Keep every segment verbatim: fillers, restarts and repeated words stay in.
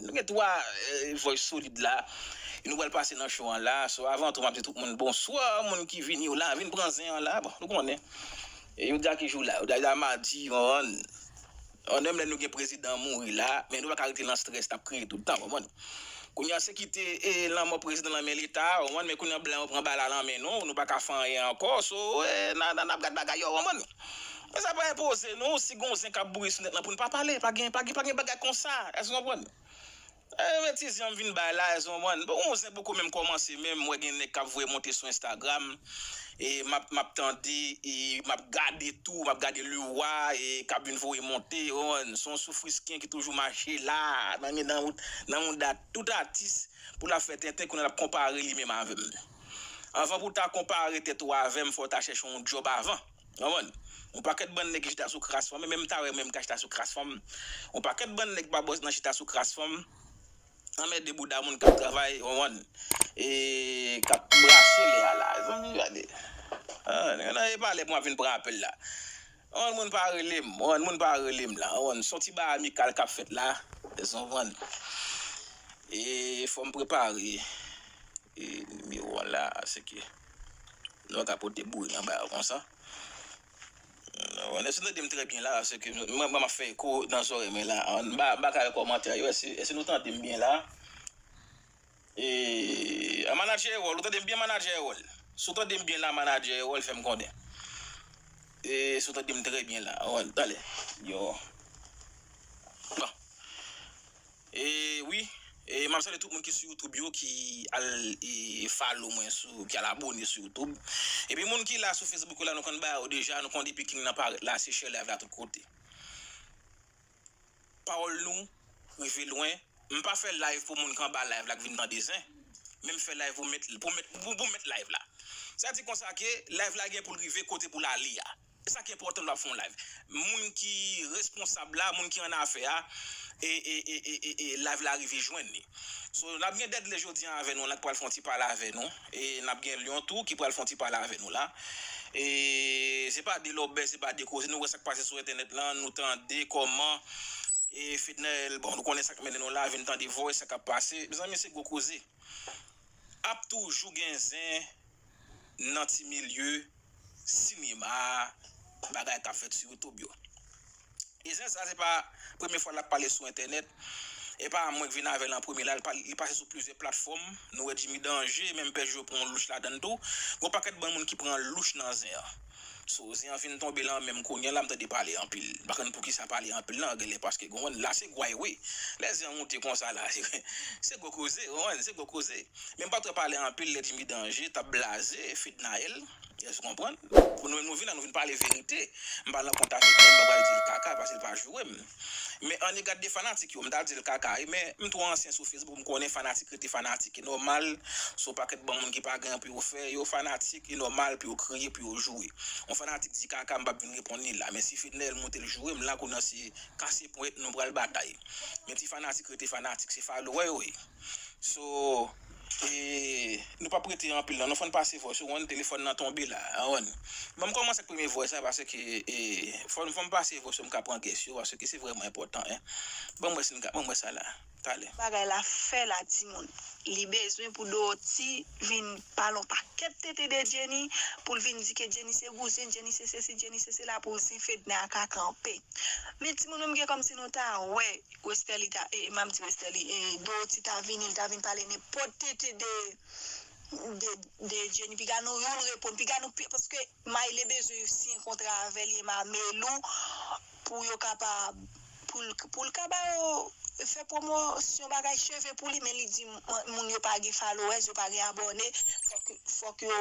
Nou gen twa eh, vòy solid la. E nou pral pase nan show an la. So, avan tou, m ap di tout moun bonswa, moun ki vini yo la, vin pran zen an la. Bon, nou konnen. E yo di a ki jou la, yo di a madi, yon, yon menm lè nou gen prezidan mouri la, men nou pa ka rete nan strès, n ap kriye tout tan, konprann? Kounye a se kite e lanmò prezidan nan men leta, konprann? Men kounye a blan yo pran bal la nan men nou, nou pa ka fè anyen ankò, so, e, n a- n a- n ap gad bagay yo, konprann? Men sa pa enpoze nou, si gon zen k ap boure sou nèt lan pou n pa pale, pa gen, pa gen, pa gen bagay konsa, èske w konprann? E, men ti zen an m vin bay la, èske w konprann? Bon, gon zen poko menm kòmanse menm, m wè gen nèg k ap voye monte sou Instagram, e m ap, m ap tande, e m ap gade tou, m ap gade Leroy, e k ap vin voye monte, w konprann? Se yon soufrisken ki toujou mache la, nan, nan, nan mouda tout atis, pou l ap fè tenten, kounye a l ap konpare li menm avè m. Anvan pou w ta konpare tèt ou avè m, fò w ta chèche yon djòb avan. Konprann? Yon pakèt bann nèg ki chita sou kras fanm, e menm talè menm ka chita sou kras fanm. Yon pakèt bann nèg pa bòs nan chita sou kras fanm. Anmède bouda moun k ap travay, konprann? E k ap brase lè a la. Zanmi, gade. Ah, nan e pa lè pou m ap vin pran apèl la. Yon moun pa rele m, yon moun pa rele m la. Yon, se yon ti bagay amikal k ap fèt la. Èske w konprann? E fò m prepare e, nimewo an la, se ke nou ka pote boure nan bagay konsa. Èske w tande m trè byen la? Se ke mwen, mwen, m ap fè eko nan zòrèy mwen la. M pa, m pa ka wè kòmantè yo. Èske, èske nou tande m byen la? E, a manadjè Erol, ou tande m byen, manadjè Erol? Si w tande m byen la, manadjè Erol, fè m konnen. E, si w tande m trè byen la. Wi, talè. Yo. Bon. E, wi. E, m ap salye tout moun ki sou YouTube yo, ki al e, follow mwen sou, ki al abone sou YouTube. Epi moun ki la sou Facebook yo la, nou konn ba yo deja, nou konn depi King nan parèt la, se share live la tout kote. Pawòl nou rive lwen. M pa fè live pou moun ki anba live la k vin tande zen. Men m fè live pou met, pou met, pou, pou met live la. Sa di konsa ke live la gen pou l rive kote pou l ale a. E sa ki enpòtan lè w ap fè yon live. Moun ki responsab la, moun ki annafè a, e, e, e, e, e, e live la rive jwenn li. So, n ap gen Deadly jodi a avè nou, la k pral fè yon ti pale avè nou. E n ap gen Lyon tou ki pral fè yon ti pale avè nou la. E se pa de lòbèy, se pa de koze. Nou wè sa k pase sou entènèt lan, nou tande kòman e Fednaelle, bon, nou konnen sa k mennen nou la, vin tande voice, sa k ap pase. Mezanmi, se gwo koze. Ap toujou gen zen nan ti milye sinema a, bagay k ap fèt sou YouTube yo. E zen sa, se pa premye fwa l ap pale sou entènèt. E pa mwen k vin avè l an premye la, li pa- li pase sou plizyè platfòm. Nou wè Jimmy Danger, menm Pè Joe pran yon louch ladan l tou. Gon pakèt bann moun ki pran louch nan zen an. So, zen an fin tonbe lan menm kounye a la, m tande pale anpil. M pa konn poukisa pale anpil lan, genlè paske gon la se gway wi. Lè zen an moute konsa la, se gwo koze, w konprann, se gwo koze. Men m pa t wè pale anpil lè Jimmy Danger t ap blaze Fednaelle. Èske w konprann? Pou nou menm nou vin la, nou vin pale verite. M pa nan kont a Fednaelle, m pa pral di l kaka paske l pa joure m. Men an ega de fanatik yo, m ta di l kaka wi, men m twò ansyen sou Facebook, m konnen fanatik rete fanatik, e nòmal, se yon pakèt bann moun ki pa gen anyen pou yo fè, yo fanatik, e nòmal pou yo kriye, pou yo joure. Yon fanatik di kaka, m p ap vin reponn li la, men si Fednaelle monte l joure m la, kounye a se kase ponyèt nou pral batay. Men ti fanatik rete fanatik, se follower yo ye. So, e, nou p ap rete anpil lan, nou fò n pase voice yo, wan telefòn nan tonbe la, wan. Ban m kòmanse ak premye voice la, paske, e, fò, fò m pase voice yo, m ka pran kèsyon, paske se vrèman enpòtan, en. Ban m wè si n ka, ban m wè sa la, talè. Bagay la fè la, timoun. Li bezwen pou Dorothy vin pale yon pakèt tete de Jenny, pou l vin di ke Jenny se bouzen, Jenny se sesi, Jenny se sela, pou zen Fedna ka kanpe. Men timoun, menm gen kòmsi nou ta wè Westerlie ta, e, m ap di Westerlie, e, Dorothy ta vini, l ta vin pale nenpòt tete de, de, de Jenny. Piga nou youn reponn, piga nou pi, paske Maile bezwen siyen kontra avè l, e Mamelou, pou yo kapab, pou l, pou l ka ba yo, fè pwomosyon bagay cheve pou li, men li di m- moun yo pa gen followers, yo pa gen abòne, fòk, fòk yo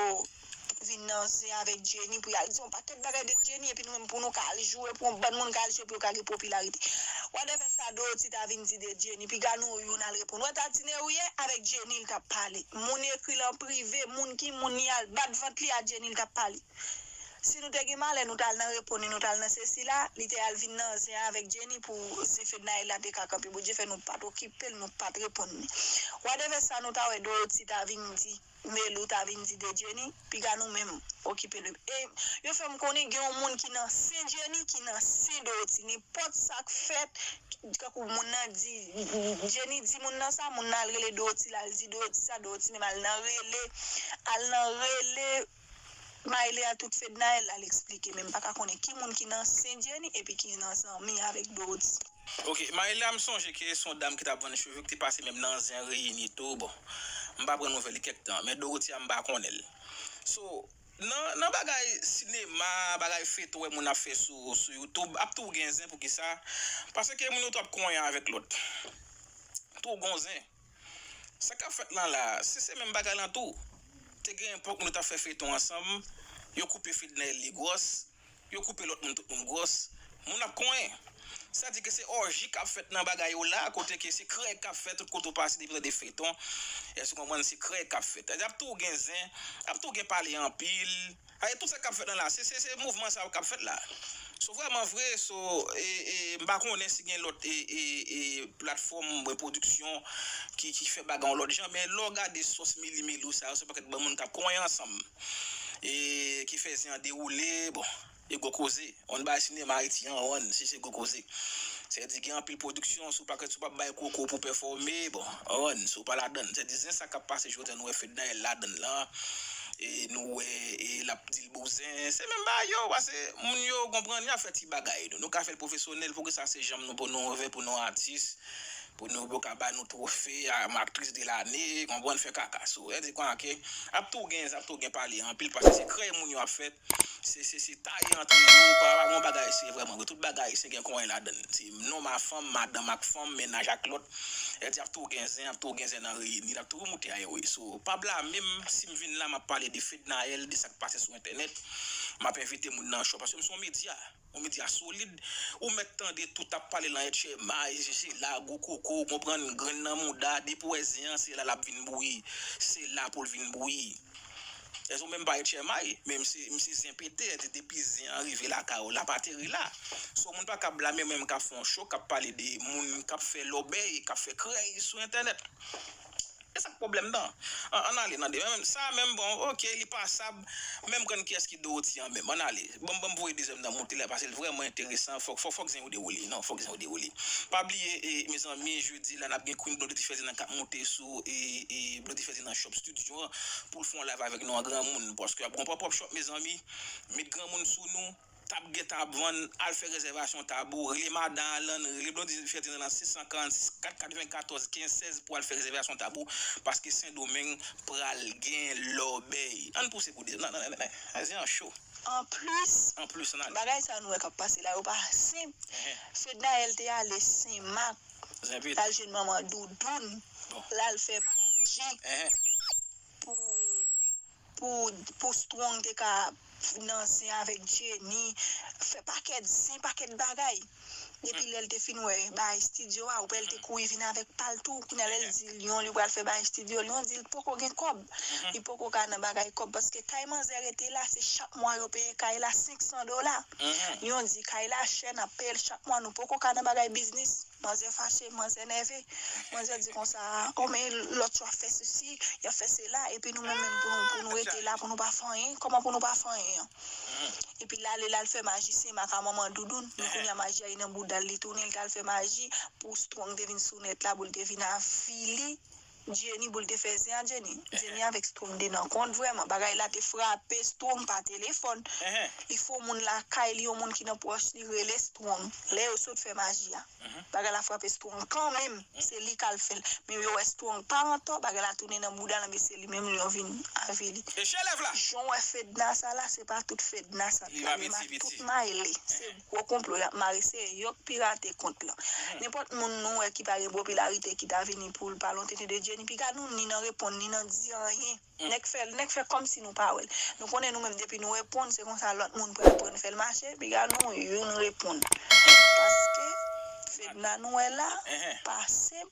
vin nan zen avèk Jenny pou y al di yon pakèt bagay de Jenny, epi nou menm pou nou ka al joure, pou yon bann moun ka al joure, pou yo ka gen popilarite. Whatever sa Dorothy ta vin di de Jenny, piga nou youn al reponn. Wè ta tine ou ye, avèk Jenny l t ap pale. Moun ekri l an prive, moun ki moun li al bat vant li a Jenny l t ap pale. Si nou te gen malè, nou t al nan reponn li, nou t al nan sesi la, li te al vin nan zen avèk Jenny pou zen Fednaelle la te ka kanpe. Bondye fè nou pa t okipe l, nou pa t reponn li. Whatever sa nou ta wè Dorothy ta vin di, Melou ta vin di de Jenny, piga nou menm okipe l. E yo fè m konnen gen yon moun ki nan sen Jenny, ki nan sen Dorothy. Nenpòt sa k fèt, kankou moun nan di, Jenny di moun nan sa, moun nan al rele Dorothy, l al di Dorothy sa, Dorothy menm al nan rele, al nan rele Maile a tout Fednaelle al eksplike, men m pa ka konnen ki moun ki nan sen Jenny epi ki nan zanmi avèk Dorothy. Ok, Maile a m sonje ke se yon dam ki t ap vann cheve ki te pase menm nan zen reyini tou, bon. M pa pran nouvèl li kèk tan, men Dorothy a m pa konnen l. So, nan, nan bagay sinema, bagay feyton, wè moun ap fè sou, sou YouTube, ap tou gen zen poukisa? Paske moun yo tou ap konyen avèk lòt. Tou gon zen. Sa k ap fèt lan la, si se menm bagay lan tou, te gen epòk nou t ap fè feyton ansanm, yo koupe Fednaelle li gwòs, yo koupe lòt moun, tout moun gwòs, moun ap konyen. Sa di ke se òji k ap fèt nan bagay yo la, kote ke se krèy k ap fèt tout kote w pase depi w tande feyton. Èske w konprann? Se krèy k ap fèt. Sa di ap tou gen zen, ap tou gen pale anpil. Sa di tout sa k ap fèt lan la, se, se, se mouvman sa yo k ap fèt la. So vrèman vre, so, e, e, m pa konnen si gen lòt, e, e, e, platfòm, e, pwodiksyon ki, ki fè bagay yon lòt jan, men lè w gade sòs Mili Melou sa yo, se yon pakèt bann moun k ap konyen ansanm. E ki fè zen an dewoule, bon, e gwo koze. Yon bagay sinema Ayiti an, on, si se gwo koze. Sa di gen anpil pwodiksyon, si w pa, si w pa bay koko pou pèfòme, bon, on, si w pa ladann. Sa di zen sa k ap pase jodi a, nou wè Fednaelle ladann lan, e nou wè, e l ap di l bouzen. Se menm bagay yo, pase moun yo konprann, y ap fè ti bagay nou. Nou ka fè l pwofesyonèl, poukisa se janm nou pou nou reve pou nou atis, pou nou, pou yo ka ba nou twofe a, aktris de lane, konprann, fè kaka sou. Sa di kwa ke ap tou gen, ap tou gen pale anpil, pase se krèy moun yo ap fèt, se, se, se taye antre yo, pa, pa gen bagay, se vrèman vre, tout bagay se gen konyen ladann. Se nonm a fanm, madanm ak fanm, mennaj ak lòt. Sa di ap tou gen zen, ap tou gen zen nan reyini, l ap tou moute anyway. So, pa blame m si m vin la, m ap pale de Fednaelle, de sa k pase sou entènèt. M ap envite moun nan show, paske m se yon medya. Yon medya solid, ou mèt tande tout ap pale lan H M I, se la, gwo koko, ou konprann, grenn nan mouda, depi w wè zen an, se la l ap vin bouyi, se la pou l vin bouyi. Èske w menm pa H M I, men m se, m se zen pete, depi zen an rive lakay ou, l ap ateri la. So, moun pa ka blame mwen, m ka fè yon show, k ap pale de moun k ap fè lòbèy, k ap fè krèy sou entènèt. E sa k pwoblèm nan? An, ann ale nan de. Men sa menm, bon, ok, li pasab. Men m konn kiyès ki Dorothy an menm. Ann ale. Bon, bon, m voye dezyèm nan monte la, paske l vrèman enteresan. Fòk, fòk, fòk zen yo dewoule. Non, fòk zen yo dewoule. Pa bliye, e, mezanmi, jedi la, n ap gen Queen Blondedy Ferdinand k ap monte sou, e, e, Blondedy Ferdinand Shop Studio an pou l fè yon live avèk nou an granmoun. Paske ap gon pòpòp shop, mezanmi. Met granmoun sou nou. Tab gentan ap vann, al fè rezèvasyon tab ou, rele madan Alan, rele Blondedy Ferdinand nan sis san karannsis kat katrevenkatòz kenz sèz pou al fè rezèvasyon tab ou, paske Sendomeng pral gen lòbèy. Ann pouse pou de, nan, nan, nan, nan, nan, zen an cho. Anplis, anplis, ann ale. Bagay sa nou wè k ap pase la, yo pa senp. Fednaelle te ale Senmak, l al jwenn manman Doudoun, l al fè maji pou pou, pou Strong te ka nan zen avèk Jenny, fè pakèt zen, pakèt bagay. Epi lè l te fin wè bagay estidyo a, ou wè l te kouri vin avèk pa l tou. Kounye a lè l di Lyon li pral fè bagay estidyo, Lyon di l poko gen kòb. Li poko ka nan bagay kòb paske kay manzè rete la, se chak mwa yo peye kay la senk san dola. Lyon di kay la chè, n ap peye l chak mwa, nou poko ka nan bagay biznis. Manzè fache, manzè nève. Manzè di konsa, o men lòt yo ap fè sesi, y ap fè sela, epi nou menm, menm pou nou, pou nou rete la, pou nou pa fè anyen, kòman pou nou pa fè anyen an? Epi l ale, l al fè maji Senmak a manman Doudoun, men kounye a maji a ye nan bouda l, li tounen, l t al fè maji pou Strong te vin sou nèt la, pou l te vin avili Jenny, pou l te fè zen a Jenny. Jenny avèk Strong te nan kont vrèman. Bagay la te frape Strong pa telefòn. Li fè yon moun lakay li, yon moun ki nan pwòch li rele Strong. Lè yo sot fè maji a, bagay la frape Strong kanmenm. Se li k al fè l. Men yo wè Strong pa antò, bagay la tounen nan bouda l, men se li menm li yo vin avili. Jan w wè Fedna sa la, se pa tout Fedna sa, li pa menm ak tout Maile. Se gwo konplo y ap mare, se yo k pirate kont lan. Nenpòt moun nou wè ki pa gen popilarite ki ta vini pou l pale yon tenten de Jenny, piga nou ni nan reponn, ni nan di anyen. Nèg fè, nèg fè kòmsi nou pa wè l. Nou konnen nou menm depi nou reponn, se konsa lòt moun pral pran fè l mache, piga nou youn reponn. Paske Fedna nou wè la, pa senp,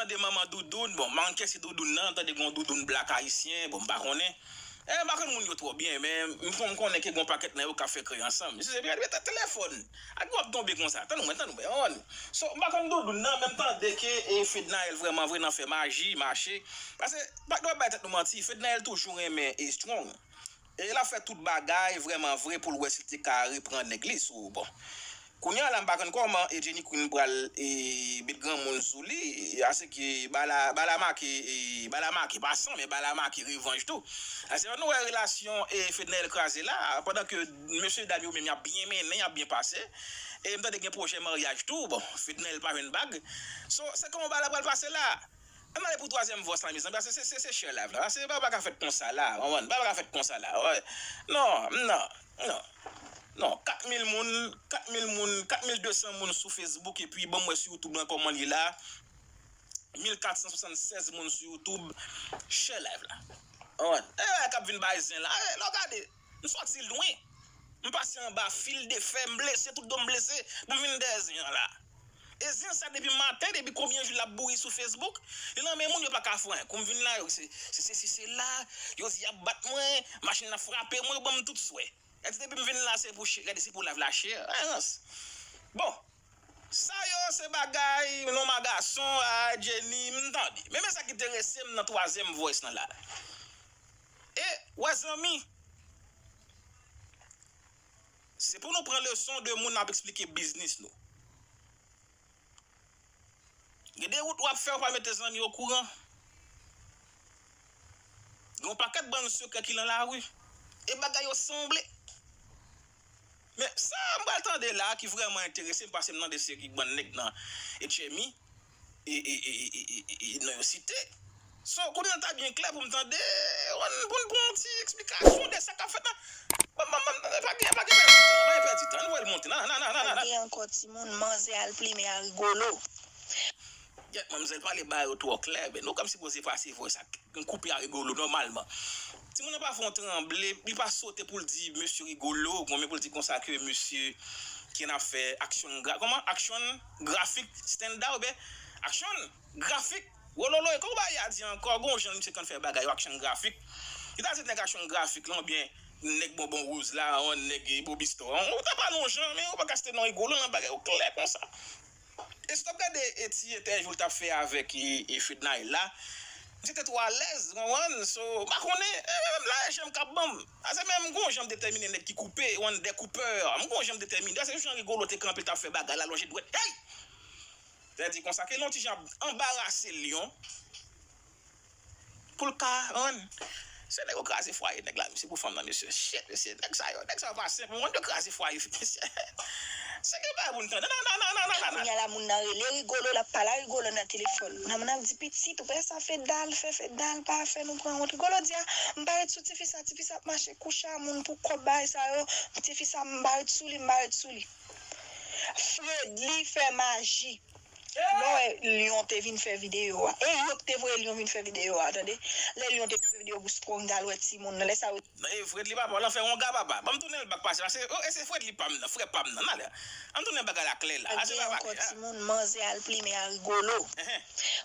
tande manman Doudoun, bon, m pa konn kiyès ki Doudoun nan, m tande gen yon Doudoun blak ayisyen, bon, m pa konnen. E, m pa konn moun yo twò byen, men m konn, m konnen ke gen yon pakèt nan yo k ap fè krèy ansanm. Misye se pral mete telefòn. Ak w ap tonbe konsa. Tann mwen, tann mwen. So, m pa konn Doudoun nan, men m tande ke e, Fednaelle vrèman vre nan fè maji, mache. Paske, pa t dwe bay tèt nou manti, Fednaelle toujou renmen e Strong. E l ap fè tout bagay vrèman vre pou l wè si l te ka reprann nèg li sou, bon. Kounye a la, m pa konn kòman e Jenny Queen pral e, met granmoun sou li, ase ke bala, bala make, e, bala make pa san, men bala make revanj tou. Ase nou wè relasyon e Fednaelle kraze la, pandan ke mesye dam yo menm y ap byen mennen, y ap byen pase. E m tande gen pwojè maryaj tou, bon, Fednaelle pa jwenn bag. So, se kòman bala pral pase la? Ann ale pou twazyèm vòs la, mezanmi, paske se, se, se share live la. Paske bagay pa ka fèt konsa la, konprann? Bagay pa ka fèt konsa la. Wè. Non, non, non. Non, kat mil moun, kat mil moun, kat mil de san moun sou Facebook, epi ban m wè sou YouTube lan kòman l ye la. Mil kat san swasannsèz moun sou YouTube, share live la. Konprann? E bagay k ap vin bay zen la. E, lè w gade, m sòti lwen. M pase anba fil de fè, m blese, tout do m blese, pou m vin dèyè zen an la. E zen sa depi maten, depi konbyen jou l ap bouyi sou Facebook, li nan men moun yo pa ka fè anyen. Kou m vin la, yo se, se sesi, se la, yo di y ap bat mwen, machin ap frape mwen, yo ban m tout swè. Gade depi m vin la, se pou share, gade se pou live la share, a rans. Bon, sa yo se bagay, non ma gason, a Jenny, m tande. Men, men sa ki enterese m nan twazyèm voice lan la. E, wè zanmi, se pou nou pran leson de moun n ap eksplike biznis nou. Gen de wout w ap fè, w pa mete zanmi okouran. Gen yon pakèt bann sekrè ki nan lari. E bagay yo sanble. Men sa m pral tande la ki vrèman enterese m, paske m tande se ki bann nèg nan H M I e, e, e, e, e, e, e non yo site. So, kounye a l ta byen klè pou m tande, pou n, pou n pran yon ti eksplikasyon de sa k ap fèt la. Ban m, ban m, ban m, pa gen, pa gen pèdi tan, pa gen pèdi tan. Ann voye l monte. Nan, nan, nan, nan, nan. Gen ankò timoun, manzè al plimen a Rigolo. Yèt, manmzèl pale bagay yo twò klè, men nou kòm sipoze pase voice sa, koupe a Rigolo nòmalman. Timoun nan pa fè yon tranble, li pa sote pou l di mesye Rigolo, konbyen pou l di konsa ke mesye ki n ap fè action gra-, kòman? Action grafik standard, oubyen action grafik, wololo, e kòman bagay a di ankò, gon jan misye konn fè bagay yo, action grafik. Li ta di nèg action grafik lan, oubyen nèg bonbon woz la, yon nèg Bobby Store, ou ta pale yon jan, men ou pa ka site non Rigolo nan bagay yo klè konsa. E si w t ap gade e ti entèvyou l t ap fè avèk e, e Fednaelle la, misye te twò alèz, w konprann? So, m pa konnen, e, menm la, e jan m k ap ban m. Paske menm m gon jan m detèmine nèg ki koupe, w konprann, dèkoupè. M gon jan m detèmine. Paske jan Rigolo te kanpe, l t ap fè bagay la, lonje dwèt. Hey! Sètadi konsa ke l yon ti jan anbarase l yon. Pou l ka rann. Se nèg yo kraze fwaye nèg la, mesye, pou fanm nan, mesye. Shit, mesye, nèg sa yo, nèg sa yo pa senp, mwen, yo kraze fwaye fi, mesye. Se gen bagay pou n tande. Nan, nan, nan, nan, nan, nan, nan. Kounye a la, moun nan rele Rigolo, l ap pale a Rigolo nan telefòn. Nan moun ap di, "Pitit, ou wè sa Fednaelle fè, Fednaelle pa fè nou pran wont." Rigolo di, "A, m pa ret sou tifi sa, tifi sa ap mache kouche a moun pou kòb bagay sa yo. Tifi sa, m pa ret sou li, m pa ret sou li." Fredly fè maji. Lè w wè Lyon te vin fè videyo a. E yo k te voye Lyon vin fè videyo a, tande. Lè Lyon te vin fè videyo pou Strong t al wè timoun nan, lè sa yo. E Fredly papa, w lan fè wonga papa. Ban m tounen l bak pase. Pase, oh, e se Fredly pa m nan, frè pa m nan. Nan lè. An tounen bagay la klè la. Ase gen pa ankò bagay la. Timoun, manzè al plimen a Rigolo.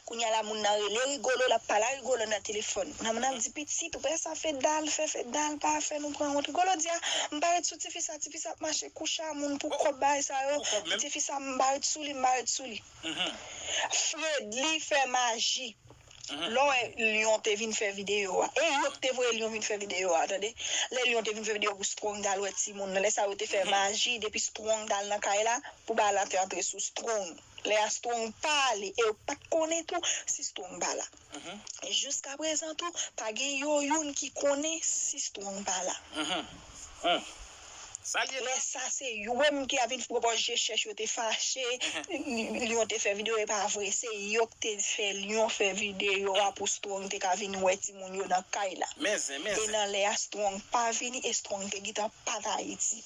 Kounye a la, moun nan rele Rigolo, l ap pale a Rigolo nan telefòn. Nan moun nan ap di, "Pitit, ou pa sa fè dal, fè fè dal, pa fè nou pran wont." Rigolo di, "A, m pa ret sou tifi sa, tifi sa ap mache kouche a moun pou kòb bagay sa yo. Pou kòb menm. Tifi sa, m pa ret sou li, m pa ret sou li." Fredly fè maji. Lè w wè Lyon te vin fè videyo a. E yo k te voye Lyon vin fè videyo a, tande. Lè Lyon te vin fè videyo pou Strong t al wè timoun nan. Lè sa yo te fè maji, depi Strong t al nan kay la, pou bagay la te antre sou Strong. Lè a Strong pa ale, e yo pa t konnen tou si Strong pa la. E jiska prezan tou, pa gen yo youn ki konnen si Strong pa la. Sa l ye la? Lè sa se yo menm ki avin pwopòz je chèch yo te fache, Lyon te fè videyo, e pa vre, se yo k te fè Lyon fè videyo a pou Strong te ka vin wè timoun yo nan kay la. Men zen, men zen. E nan lè a Strong pa vini, e Strong te gentan pa t Ayiti.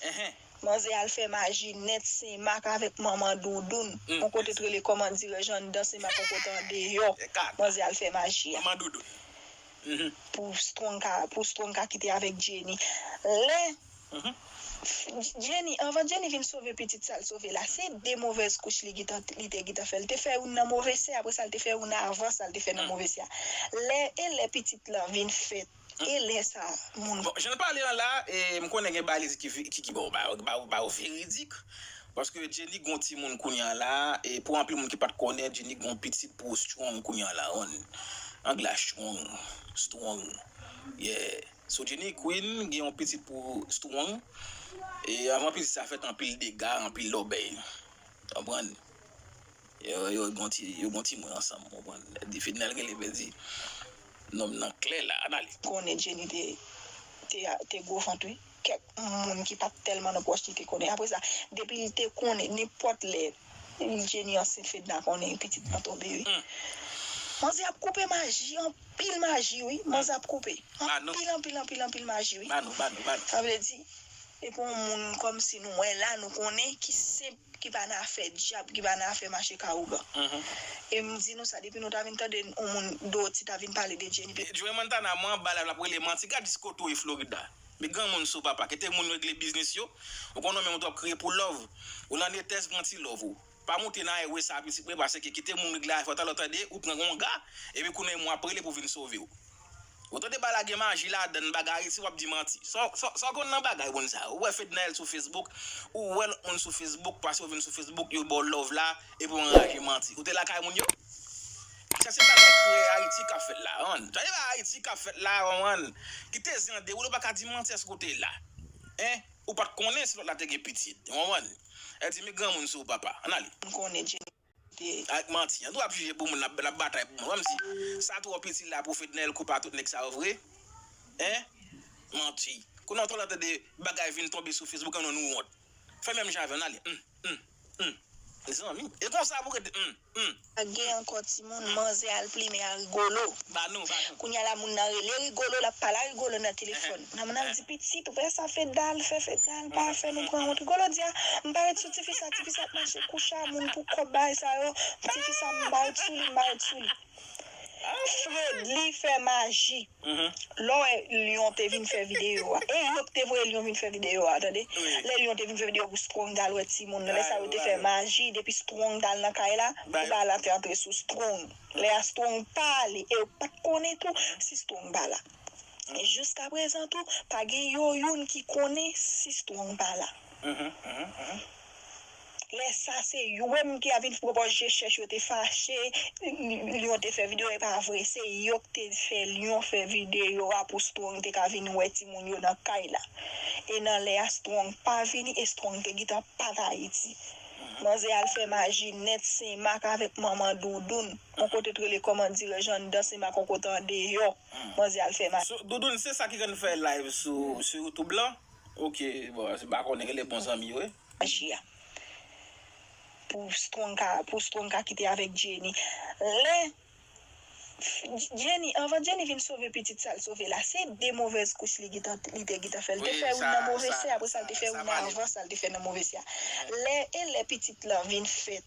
Manzè al fè maji nèt Senmak avèk manman Doudoun. Yon kote t rele kòman dirèj anndan, Senmak yon kote andeyò. Manzè al fè maji a. Manman Doudoun. Pou Strong ka, pou Strong ka kite avèk Jenny. Lè Jenny, anvan Jenny vin sove pitit sa l sove la, se de movèz kouch li gentan, li te gentan fè. Li te fè youn nan move sè, apre sa l te fè youn nan avan sa l te fè nan move sè a. Lè, e lè pitit lan vin fèt, e lè sa, moun. Bon, jan n pale an la, e, m konnen gen bagay li di ki, ki, ki, bon, ba, ba, ba, veridik. Paske Jenny gon timoun kounye a la, e pou anpil moun ki pa t konnen, Jenny gon pitit pou Strong kounye a la. Anglè Strong, Strong. Yeah. So Jenny Queen gen yon pitit pou Strong. E anvan pitit sa fèt, anpil dega, anpil lòbèy. Konprann? Yo, yo gon ti, yo gon timoun ansanm, konprann? Di Fednel rele, pe di nonm nan klè la, ann ale. Konnen Jenny te, te, te gwo vant, wi. Kèk moun ki pa t tèlman nan pwòch li te konnen. Apre sa, depi li te konnen, nenpòt lè, Jenny ansent, Fedna konnen pitit lan tonbe, wi. Manzè ap koupe maji, anpil maji, wi. Manzè ap koupe. Anpil, anpil, anpil, anpil maji, wi. Sa vle di, e pou yon moun kòmsi nou wè la, nou konnen ki senp, ki pa nan afè dyab, ki pa nan afè mache ka ougan. E m di nou sa, depi nou ta vin tande yon moun Doti ta vin pale de Jenny. Joey Montana, mwen anba la, l ap rele manti. Gad jiskote w ye Florida. Men granmoun sou papa. Kite moun regle biznis yo. Ou konnen menm ou t ap kriye pou love. Ou nan netès pran ti love ou. Pa moute nan highway sa pitit mwen, paske kite moun regle afè w talè, tande, ou pran wonga, epi kounye a moun ap rele pou vin sove w. Ou tande bagay la gen maji ladann, bagay Ayiti w ap di manti. Sa, sa, sa w konn nan bagay moun sa yo? Ou wè Fednaelle sou Facebook, ou wè lòt moun sou Facebook, pase yo vin sou Facebook, yo ba w love la, epi w anraje manti. Ou te lakay moun yo? Sa se bagay kreye Ayiti k ap fèt la, konprann? Tande bagay Ayiti k ap fèt la, konprann? Kite zen an dewoule, ou pa ka di manti èske w te la. Hein? Ou pa t konnen si lòt la te gen pitit, ou konprann? Èl di, men granmoun sou papa. Ann ale. M konnen Jenny te. Ak manti. An tou ap jije pou moun, l ap, l ap batay pou moun. Kòmsi sa twò piti la pou Fednaelle koupe a tout nèg sa yo vre? Hein? Manti. Kounye a w tande bagay vin tonbe sou Facebook, an nou wont. Fè menm jan avè l, ann ale. Hum, hum, hum. Mezanmi. E konsa pou rete. Hum, hum. Ak gen ankò timoun, manzè al plimen a Rigolo. Ba nou, ba nou. Kounye a la, moun nan rele Rigolo, l ap pale a Rigolo nan telefòn. Nan moun nan ap di, "Pitit, ou pa sa fè dal, fè, fè dal, pa fè nou pran wont." Rigolo di, "A, m pa ret sou tifi sa, tifi sa ap mache kouche a moun pou kòb bagay sa yo. Tifi sa, m pa ret sou li, m pa ret sou li." Fredly fè maji. Lè w wè Lyon te vin fè videyo a. E yo k te voye Lyon vin fè videyo a, tande. Lè Lyon te vin fè videyo pou Strong t al wè timoun nan. Lè sa yo te fè maji, depi Strong t al nan kay la, pou bagay la te antre sou Strong. Lè a Strong pa ale, e yo pa t konnen tou si Strong pa la. E jiska prezan tou, pa gen yo youn ki konnen si Strong pa la. Lè sa, se yo menm ki avin pwopòz je chèch yo te fache, Lyon te fè videyo, e pa vre, se yo k te fè Lyon fè videyo a pou Strong te ka vin wè timoun yo nan kay la. E nan lè a, Strong pa vini, e Strong te gentan pa t Ayiti. Manzè al fè maji nèt Senmak avèk manman Doudoun. Yon kote t rele kòman dirèj anndan, Senmak yon kote andeyò. Manzè al fè maji. So, Doudoun, se sa ki konn fè live sou, sou YouTube lan? Ok, bon, se pa konnen, gen de bon zanmi yo, wi. Maji a. Pou Strong ka, pou Strong ka kite avèk Jenny. Lè Jenny, anvan Jenny vin sove pitit sa l sove la, se de movèz kouch li gentan, li te gentan fè. Li te fè youn nan move sè, apre sa l te fè youn nan avan sa l te fè nan move sè a. Lè, e lè pitit lan vin fèt,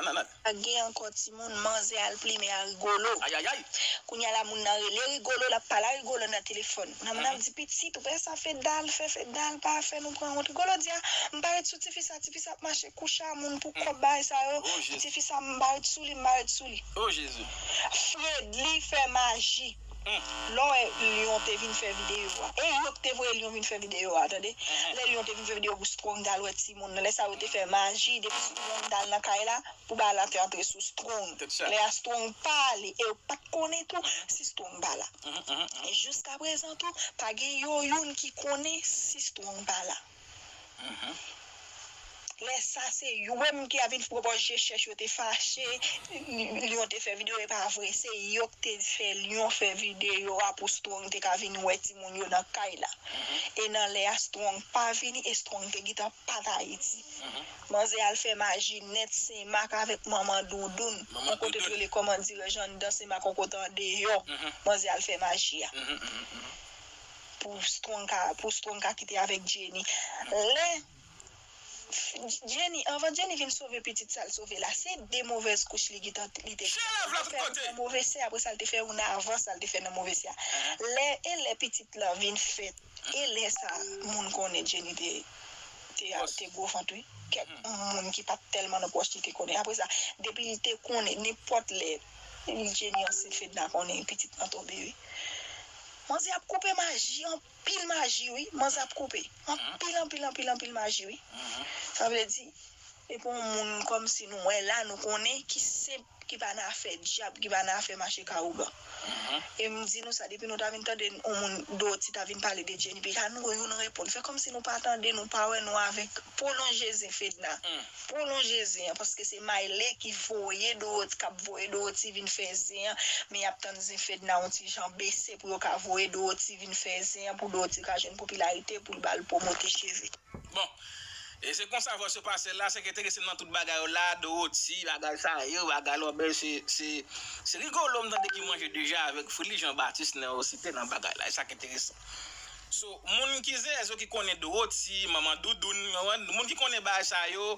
Nan, nan, nan. Pa gen ankò timoun, manzè al plimen a Rigolo. Ayayay. Kounye a la, moun nan rele Rigolo, l ap pale a Rigolo nan telefòn. Nan moun ap di, "Pitit, ou wè sa Fedna al fè, Fedna al pa fè nou pran wont." Rigolo di, "A, m pa ret sou tifi sa, tifi sa ap mache kouche a moun pou kòb bagay sa yo. Tifi sa, m pa ret sou li, m pa ret sou li." O Jezi. Fredly fè maji. Lè w wè Lion te vin fè videyo a. E yo ki te voye Lion vin fè videyo a, tande. Lè Lion te vin fè videyo pou Strong t al wè timoun nan, lè sa yo te fè maji, depi Strong t al nan kay la, pou bagay la te antre sou Strong. Lè a Strong pa ale, e yo pa t konnen tou si Strong pa la. E jiska prezan tou, pa gen yo youn ki konnen si Strong pa la. Lè sa se yo menm ki ap vin pwopòz je chèch yo te fache, Lion te fè videyo, e pa vre, se yo ki te fè Lion fè videyo a pou Strong te ka vin wè timoun yo nan kay la. E nan lè a Strong pa vini, e Strong te gentan pa t Ayiti. Manzè al fè maji nèt, Senmak avèk manman Doudoun. Yon kote t rele kòman dirèj anndan, Senmak yon kote andeyò. Manzè al fè maji a. Pou Strong ka, pou Strong ka kite avèk Jenny. Lè Jenny, anvan Jenny vin sove pitit sa l sove la, se de movèz kouch li gentan li te gentan fè nan move sè, apre sa l te fè youn avan sa l te fè nan move sè a. Lè, e lè pitit lan vin fèt, e lè sa moun konnen Jenny te, te, te gwo vant wi. Kèk moun ki pa t tèlman nan pwòch li te konnen. Apre sa, depi li te konnen, nenpòt lè Jenny ansent, Fedna konnen pitit lan tonbe wi. Manzè ap koupe maji, anpil maji wi. Manzè ap koupe. Anpil, anpil, anpil, anpil maji wi. Sa vle di, e pou yon moun kòmsi nou wè la, nou konnen ki senp, ki pa nan afè dyab, ki pa nan afè mache ka ougan. E m di nou sa, depi nou ta vin tande yon moun Doti ta vin pale de Jenny, pika nou youn reponn. Fè kòmsi nou pa tande, nou pa wè nou avèk pwolonje zen Fedna. Pwolonje zen an, paske se Mayle ki voye Doti, k ap voye Doti vin fè zen an, men y ap tann zen Fedna yon ti jan bese pou yo ka voye Doti vin fè zen an, pou Doti ka jwenn popilarite, pou l ba l pwomote cheve. Bon, e se konsa vòs yo pase la, sa k enterese m nan tout bagay yo la, Doti, bagay sa yo, bagay lòbèl, se, se, se Rigolo m tande ki manje deja avèk Fredly Jean Baptiste nan yo site nan bagay la, e sa k enteresan. So, moun ki zèzo ki konnen Doti, manman Doudoun, moun ki konnen bagay sa yo,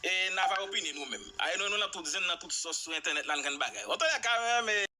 e n ava opine nou menm. Aye nou, nou nan tout zen, nan tout sòs sou entènèt la, n konn bagay. Antoulèka, mwen renmen